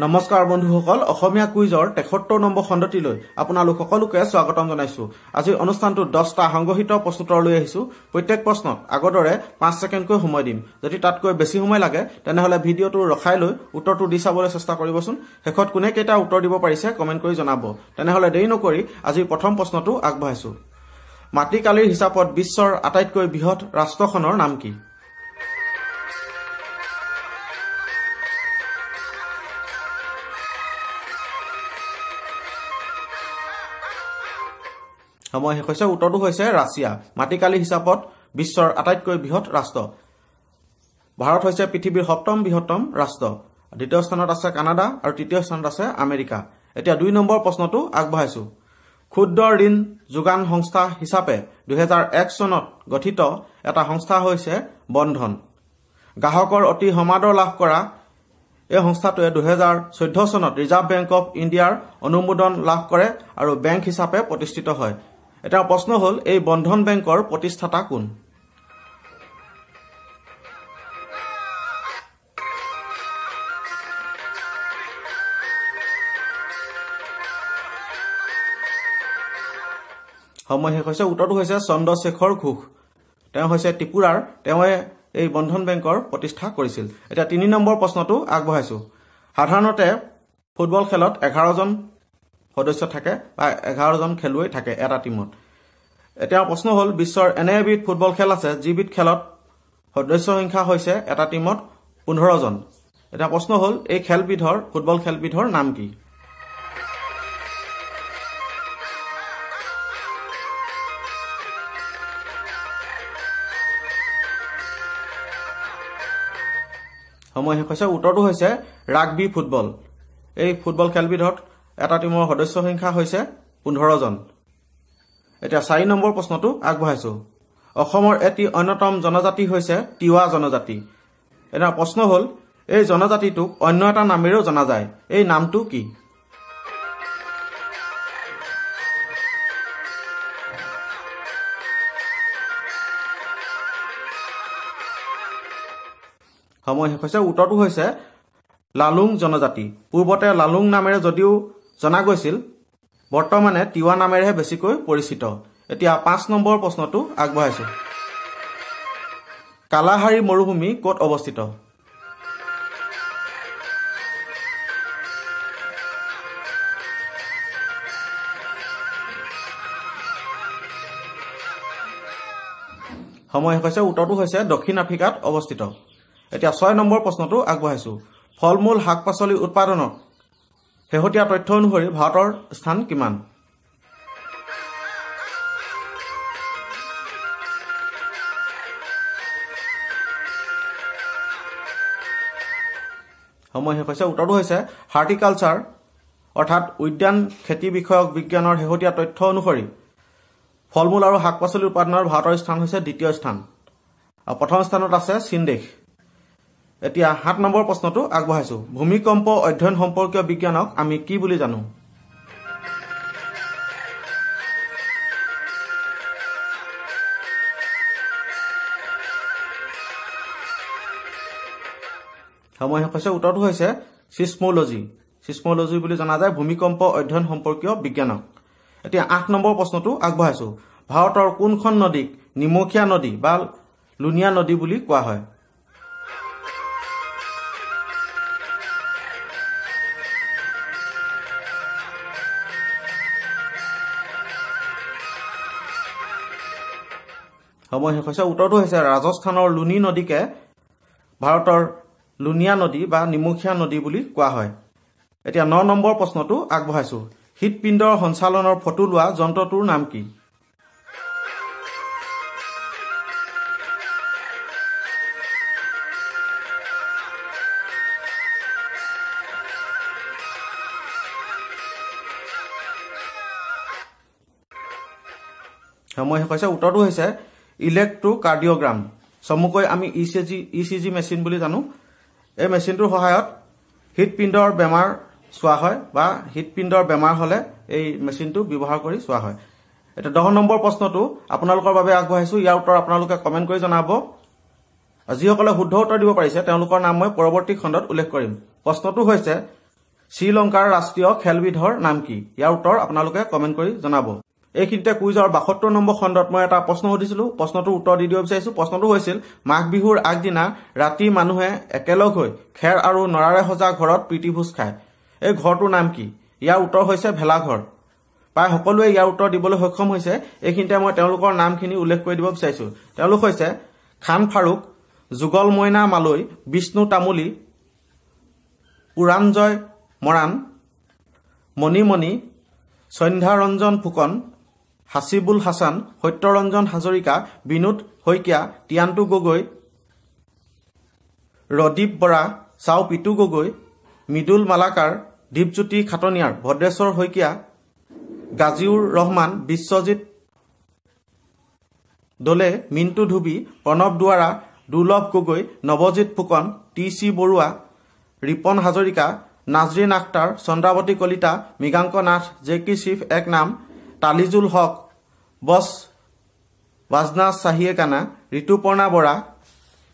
নমস্কাৰ বন্ধুসকল, অসমীয়া কুইজৰ 73 নম্বৰ খণ্ডটিলৈ আপোনালোক সকলোকে স্বাগতম জনাইছো। আজিৰ অনুষ্ঠানটোত 10টা সংগ্ৰহিত প্ৰশ্নোত্তৰ লৈ আহিছো। প্ৰত্যেক প্ৰশ্নত আগৰ দৰে 5 ছেকেণ্ডকৈ সময় দিম। যদি তাতকৈ বেছি সময় লাগে তেনেহ'লে ভিডিঅ'টো ৰখাই লৈ উত্তৰটো দি চাবলৈ চেষ্টা কৰিবচোন। শেষত কোনে কেইটা উত্তৰ দিব পাৰিছে কমেণ্ট কৰি জনাব। তেনেহ'লে দেৰি নকৰি আজিৰ প্ৰথম প্ৰশ্নটো আগবঢ়াইছো। মাটিকালিৰ হিচাপত বিশ্বৰ আটাইতকৈ বৃহৎ ৰাষ্ট্ৰখনৰ নাম কি? সময় শেষ হৈছে। উত্তৰটো হৈছে ৰাছিয়া। মাটিকালি হিচাপত বিশ্বৰ আটাইতকৈ বৃহৎ ৰাষ্ট্ৰ। ভাৰত হৈছে পৃথিৱীৰ সপ্তম বৃহত্তম ৰাষ্ট্ৰ। দ্বিতীয় স্থানত আছে কানাডা আৰু তৃতীয় স্থানত আছে আমেৰিকা। এতিয়া 2 নম্বৰ প্ৰশ্নটো আগবঢ়াইছো। ক্ষুদ্ৰ ঋণ যোগান সংস্থা হিচাপে 2001 চনত গঠিত এটা সংস্থা হৈছে বন্ধন। গ্ৰাহকৰ অতি সমাদৰ লাভ কৰা এই সংস্থাটোৱে 2014 চনত ৰিজাৰ্ভ বেংক অফ ইণ্ডিয়াৰ অনুমোদন লাভ কৰে আৰু বেংক হিচাপে প্ৰতিষ্ঠিত হয়। এতিয়া প্ৰশ্ন হ'ল, এই বন্ধন বেংকৰ প্ৰতিষ্ঠাতা কোন? সময় শেষ হৈছে। উত্তৰটো হৈছে চন্দ্ৰশেখৰ ঘোষ। তেওঁ হৈছে ত্ৰিপুৰাৰ, তেওঁৱে এই বন্ধন বেংকৰ প্ৰতিষ্ঠা কৰিছিল। এতিয়া 3 নম্বৰ প্ৰশ্নটো আগবঢ়াইছো। সাধাৰণতে ফুটবল খেলত 11জন সদস্য থাকে বা 11জন খেলুৱৈ থাকে এটা টীমত। এতিয়া প্ৰশ্ন হ'ল, বিশ্বৰ এনে এবিধ ফুটবল খেল আছে যিবিধ খেলত সদস্য সংখ্যা হৈছে এটা টীমত 15জন। এতিয়া প্ৰশ্ন হ'ল, এই খেলবিধৰ ফুটবল খেলবিধৰ নাম কি? সময় শেষ হৈছে। উত্তৰটো হৈছে ৰাগবি ফুটবল। এই ফুটবল খেলবিধত এটা টীমৰ সদস্য সংখ্যা হৈছে 15জন। এতিয়া 4 নম্বৰ প্ৰশ্নটো আগবঢ়াইছো। অসমৰ এটি অন্যতম জনজাতি হৈছে তিৱা জনজাতি। এতিয়া প্ৰশ্ন হ'ল, এই জনজাতিটোক অন্য এটা নামেৰেও জনা যায়, এই নামটো কি? সময় শেষ হৈছে। উত্তৰটো হৈছে লালুং জনজাতি। পূৰ্বতে লালুং নামেৰে যদিও জনা গৈছিল, বৰ্তমানে তিৱা নামেৰেহে বেছিকৈ পৰিচিত। এতিয়া 5 নম্বৰ প্ৰশ্নটো আগবঢ়াইছো। কালাহাৰী মৰুভূমি ক'ত অৱস্থিত? সময় শেষ হৈছে। উত্তৰটো হৈছে দক্ষিণ আফ্ৰিকাত অৱস্থিত। এতিয়া 6 নম্বৰ প্ৰশ্নটো আগবঢ়াইছো। ফল মূল শাক পাচলি উৎপাদনত শেহতীয়া তথ্য অনুসৰি ভাৰতৰ স্থান কিমান? সময় শেষ হৈছে। উত্তৰটো হৈছে হৰ্টিকালচাৰ অৰ্থাৎ উদ্যান খেতি বিষয়ক বিজ্ঞানৰ শেহতীয়া তথ্য অনুসৰি ফল মূল আৰু শাক পাচলি উৎপাদনৰ ভাৰতৰ স্থান হৈছে দ্বিতীয় স্থান আৰু প্ৰথম স্থানত আছে চীন দেশ। এতিয়া 7 নম্বৰ প্ৰশ্নটো আগবঢ়াইছো। ভূমিকম্প অধ্যয়ন সম্পৰ্কীয় বিজ্ঞানক আমি কি বুলি জানো? সময় শেষ হৈছে। উত্তৰটো হৈছে চিছমলজি। চিছমলজি বুলি জনা যায় ভূমিকম্প অধ্যয়ন সম্পৰ্কীয় বিজ্ঞানক। এতিয়া 8 নম্বৰ প্ৰশ্নটো আগবঢ়াইছো। ভাৰতৰ কোনখন নদীক নিমখীয়া নদী বা লুণীয়া নদী বুলি কোৱা হয়? সময় শেষ হৈছে। উত্তৰটো হৈছে ৰাজস্থানৰ লুণী নদীকে ভাৰতৰ লুণীয়া নদী বা নিমখীয়া নদী বুলি কোৱা হয়। এতিয়া 9 নম্বৰ প্ৰশ্নটো আগবঢ়াইছো। হৃদপিণ্ডৰ সঞ্চালনৰ ফটো লোৱা যন্ত্ৰটোৰ নাম কি? সময় শেষ হৈছে। উত্তৰটো হৈছে ইলেক্ট্ৰকাৰ্ডিঅ'গ্ৰাম, চমুকৈ আমি ই চি জি মেচিন বুলি জানো। এই মেচিনটোৰ সহায়ত হৃদপিণ্ডৰ বেমাৰ চোৱা হয় বা হৃদপিণ্ডৰ বেমাৰ হ'লে এই মেচিনটো ব্যৱহাৰ কৰি চোৱা হয়। এতিয়া 10 নম্বৰ প্ৰশ্নটো আপোনালোকৰ বাবে আগবঢ়াইছো। ইয়াৰ উত্তৰ আপোনালোকে কমেণ্ট কৰি জনাব। যিসকলে শুদ্ধ উত্তৰ দিব পাৰিছে তেওঁলোকৰ নাম মই পৰৱৰ্তী খণ্ডত উল্লেখ কৰিম। প্ৰশ্নটো হৈছে, শ্ৰীলংকাৰ ৰাষ্ট্ৰীয় খেলবিধৰ নাম কি? ইয়াৰ উত্তৰ আপোনালোকে কমেণ্ট কৰি জনাব। এইখিনিতে কুইজৰ 72 নম্বৰ খণ্ডত মই এটা প্ৰশ্ন সুধিছিলোঁ, প্ৰশ্নটোৰ উত্তৰ দি দিব বিচাৰিছোঁ। প্ৰশ্নটো হৈছিল, মাঘ বিহুৰ আগদিনা ৰাতি মানুহে একেলগ হৈ খেৰ আৰু নৰাৰে সজা ঘৰত প্ৰীতিভোজ খায়, এই ঘৰটোৰ নাম কি? ইয়াৰ উত্তৰ হৈছে ভেলাঘৰ। প্ৰায় সকলোৱে ইয়াৰ উত্তৰ দিবলৈ সক্ষম হৈছে। এইখিনিতে মই তেওঁলোকৰ নামখিনি উল্লেখ কৰি দিব বিচাৰিছোঁ। তেওঁলোক হৈছে খান ফাৰুক, যুগল মইনা মালৈ, বিষ্ণু তামুলী, পুৰাঞ্জয় মৰাণ, মণিমণি, সন্ধ্যাৰঞ্জন ফুকন, হাচিবুল হাছান, সত্যৰঞ্জন হাজৰিকা, বিনোদ শইকীয়া, টিয়ান্টু গগৈ, ৰদীপ বৰা, চাও পিতু গগৈ, মৃদুল মালাকাৰ, দীপজ্যোতি খাটনিয়াৰ, ভদ্ৰেশ্বৰ শইকীয়া, গাজীউৰ ৰহমান, বিশ্বজিৎ দলে, মিণ্টু ধুবী, প্ৰণৱ দুৱাৰা, দুৰ্লভ গগৈ, নৱজিৎ ফুকন, টি চি বৰুৱা, ৰিপন হাজৰিকা, নাজৰিন আখতাৰ, চন্দ্ৰাৱতী কলিতা, মৃগাংক নাথ, জে কি চিফ এক নাম, তালিজুল হক, বছ বাজনা চাহিয়ে কানা, ঋতুপৰ্ণা বৰা,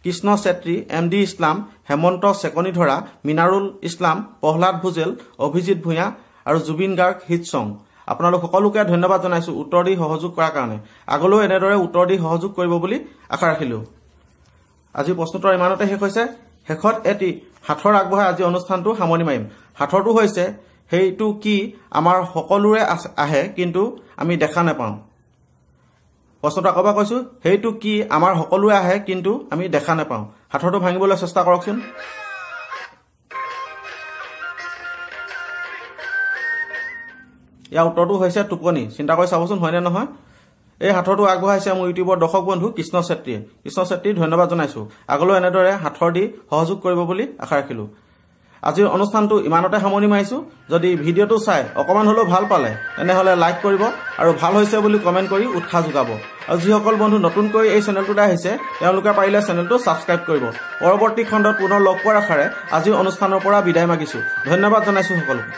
কৃষ্ণ চেত্ৰী, এম ডি ইছলাম, হেমন্ত চেকনিধৰা, মিনাৰুল ইছলাম, প্ৰহ্লাদ ভুজেল, অভিজিৎ ভূঞা আৰু জুবিন গাৰ্গ হিট ছং। আপোনালোক সকলোকে ধন্যবাদ জনাইছোঁ উত্তৰ দি সহযোগ কৰাৰ কাৰণে। আগলৈও এনেদৰে উত্তৰ দি সহযোগ কৰিব বুলি আশা ৰাখিলোঁ। আজি প্ৰশ্নোত্তৰ ইমানতে শেষ হৈছে। শেষত এটি সাঁথৰ আগবঢ়াই আজি অনুষ্ঠানটো সামৰণি মাৰিম। সাঁথৰটো হৈছে, সেইটো কি আমাৰ সকলোৰে আহে কিন্তু আমি দেখা নাপাওঁ। প্ৰশ্নটো আকৌ এবাৰ কৈছোঁ, সেইটো কি আমাৰ সকলোৰে আহে কিন্তু আমি দেখা নাপাওঁ। সাঁথৰটো ভাঙিবলৈ চেষ্টা কৰকচোন। ইয়াৰ উত্তৰটো হৈছে টোপনি। চিন্তা কৰি চাবচোন হয়নে নহয়। এই সাঁথৰটো আগবঢ়াইছে মোৰ ইউটিউবৰ দৰ্শক বন্ধু কৃষ্ণ চেত্ৰীয়ে। কৃষ্ণ চেত্ৰী ধন্যবাদ জনাইছোঁ। আগলৈ এনেদৰে সাঁথৰ দি সহযোগ কৰিব বুলি আশা ৰাখিলোঁ। আজিৰ অনুষ্ঠানটো ইমানতে সামৰণি মাৰিছোঁ। যদি ভিডিঅ'টো চাই অকণমান হ'লেও ভাল পালে তেনেহ'লে লাইক কৰিব আৰু ভাল হৈছে বুলি কমেণ্ট কৰি উৎসাহ যোগাব। আৰু যিসকল বন্ধু নতুনকৈ এই চেনেলটোলৈ আহিছে তেওঁলোকে পাৰিলে চেনেলটো ছাবস্ক্ৰাইব কৰিব। পৰৱৰ্তী খণ্ডত পুনৰ লগ পোৱাৰ আশাৰে আজিৰ অনুষ্ঠানৰ পৰা বিদায় মাগিছোঁ। ধন্যবাদ জনাইছোঁ সকলোকে।